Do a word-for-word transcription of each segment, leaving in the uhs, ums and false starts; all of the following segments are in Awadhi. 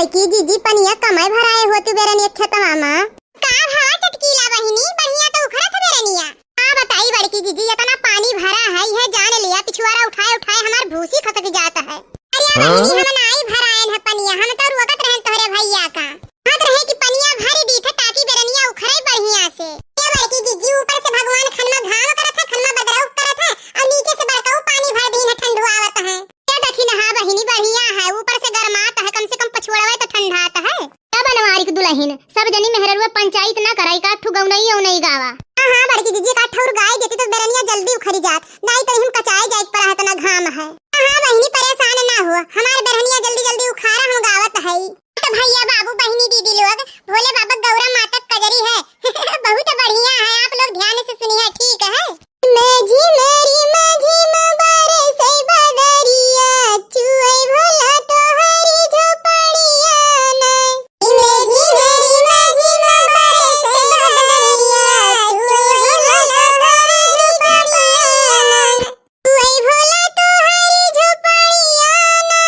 बड़की जीजी, पनिया कमइ भराए होतु बेरनिया खेतवा मा। का भवा चटकीला बहिनी, बढ़िया त उखरत है बेरनिया। का बताई बड़की जीजी, एतना पानी भरा है, इहे जान लिया, पिछुआरा उठाए उठाए हमार भूसी खसक जात है। अरे हाँ? बहिनी, हम नाई भराएन है पनिया, हम तो रोकत रहेन तोहरे भइया का। कहत रहे कि पनिया भरि दीथे ताकि बेरनिया उखरे बढ़िया से। ए बड़की जीजी, ऊपर से भगवान खनमा घाम करत है, खनमा बदरऊ करत है, अउर नीचे से बड़कऊ पानी भर दीन है, ठंडुआवत है। ए देखी ना, हाँ बहिनी, बढ़िया है, ऊपर से गरमात है, कम से कम पछुआरवे तो ठंडात है। ए बनवारी के दुलहिन, सब जनी मेहररुआ पंचायत ना कराई, का ठु गौनई औनई गावा। हाँ, हाँ, बड़की जीजी, का ठौर गाय देती तो बेरनिया जल्दी उखरी जात, नाई तो हम कचाए जाए के पड़ा है, इतना घाम है। हाँ, हाँ, बहिनी, परेशान ना हो, हमार बेरनिया जल्दी जल्दी उखारा, हम गावत है। तो भइया, बाबू, बहिनी, दीदी लोग, भोले बाबा गौरा माता क कजरी है। बहुत बढ़िया है, आप लोग ध्यान से सुनिए, ठीक है? माझी मेरी माझी मा बरसै बदरिया, चुअई भोला तोहरी झोपड़िया ना। माझी मेरी माझी मा बरसै बदरिया, चुअई भोला तोहरी झोपड़िया ना। चुअई भोला तोहरी झोपड़िया ना,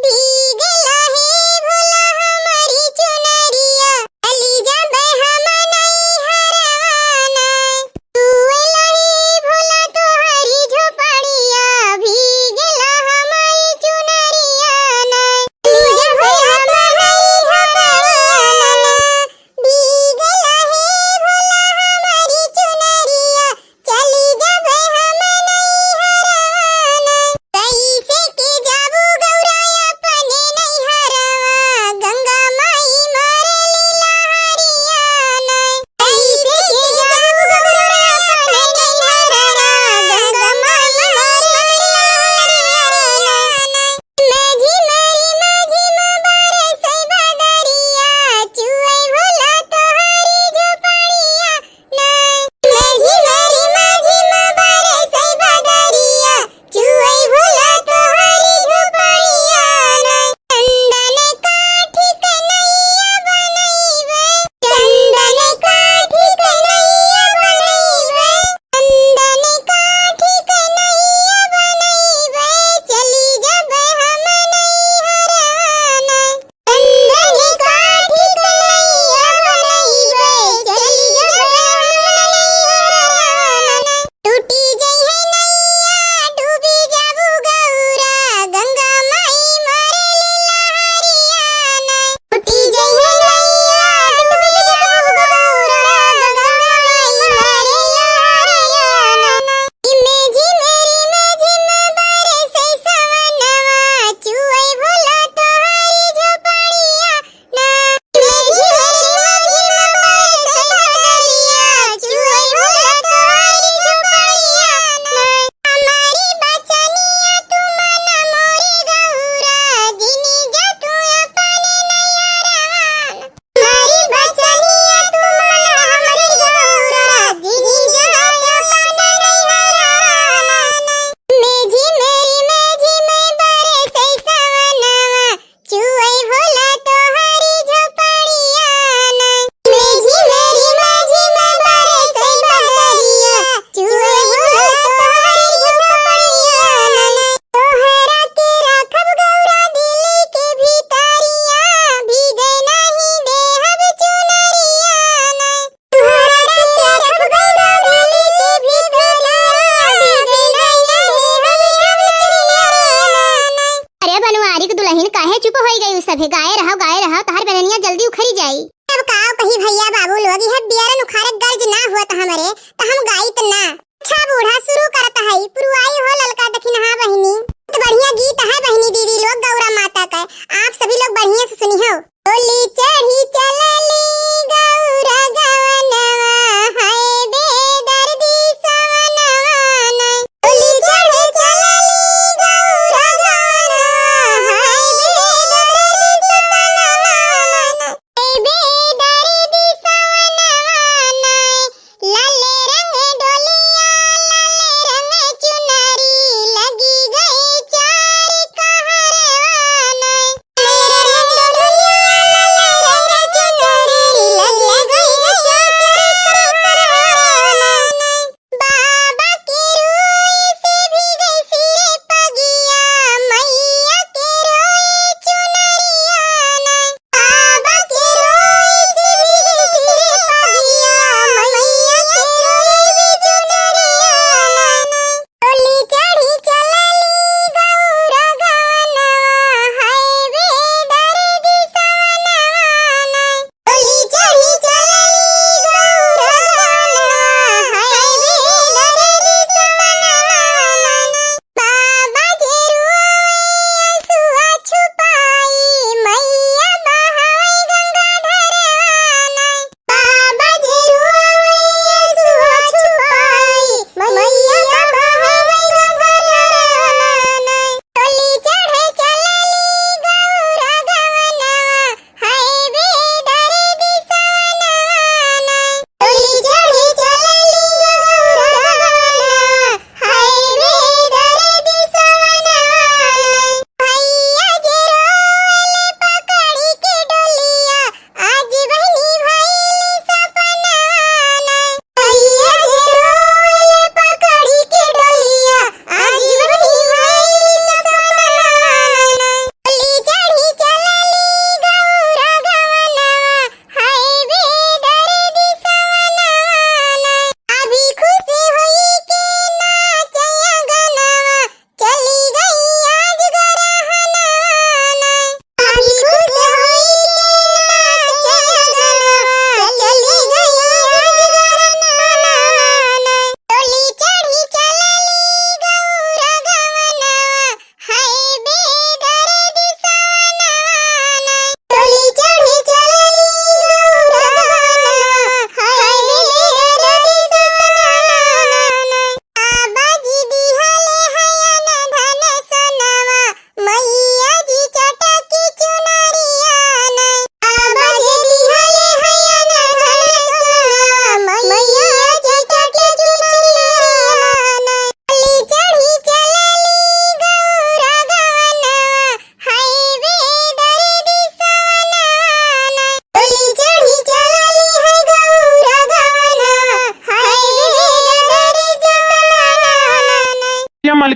भीगला हे भोला हमरी चुनरिया। चली जाबे हम नैहरवा ना, चुअई भोला तो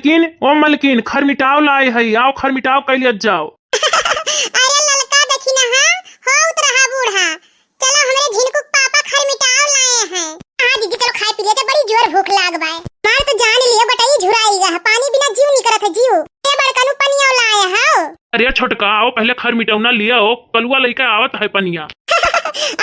किन, ओ मलकिन, खरमिटाव लाए हई, आओ खरमिटाव कइ लियत जाओ। अरे ललका देखी ना, हाँ, हो उतरहा बूढ़ा, चलो हमरे झिनकू के पापा खरमिटाव लाए हैं। हाँ दीदी, चलो खाए पी लिया, बड़ी जोर भूख लाग बाय। मार तो जान लियो बटई झुराई गा, पानी बिना जीव निकरत है जीव। ए बड़कनू पनियो लाए हो। अरे छोटका, आओ पहले खरमिटौना लिया हो, कलुआ लइके आवत है पनिया।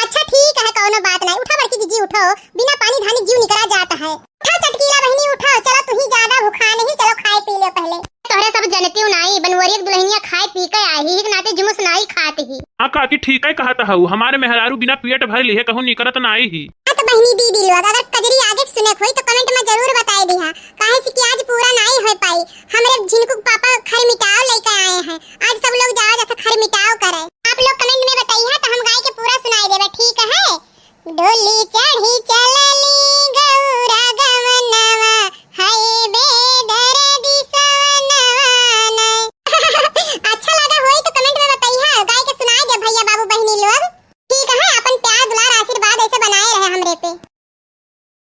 अच्छा ठीक है, कौनो बात नहीं, उठा बड़की जीजी उठो, बिना पानी धानी जीव निकरा जात है। उठा चटकीला बहिनी उठो, चलो तुही ज्यादा भुखान ही, चलो खाए पी लो पहले। तोहरे सब जनतियो नाई, बनवरिया के दुल्हनिया खाए पी के आई ही, के नाते जुमूस नाई खात ही। हाँ काकी, ठीक है कहत हऊ, हमारे मेहरारू बिना पेट भर लिहे कहूँ निकरत नाई ही। हाँ तो बहिनी दीदी लोग, अगर कजरी आगे से सुने के होई तो comment में जरूर बताए दिहा, काहे से कि आज पूरा नाई हो पाई। हमरे झिनकू के पापा खरमिटाव लेके आए हैं, आज सब लोग जावा जाके खरमिटाव करे। आप लोग comment में बताइहा तो हम गाय के पूरा सुनाई देबे, ठीक है? डोली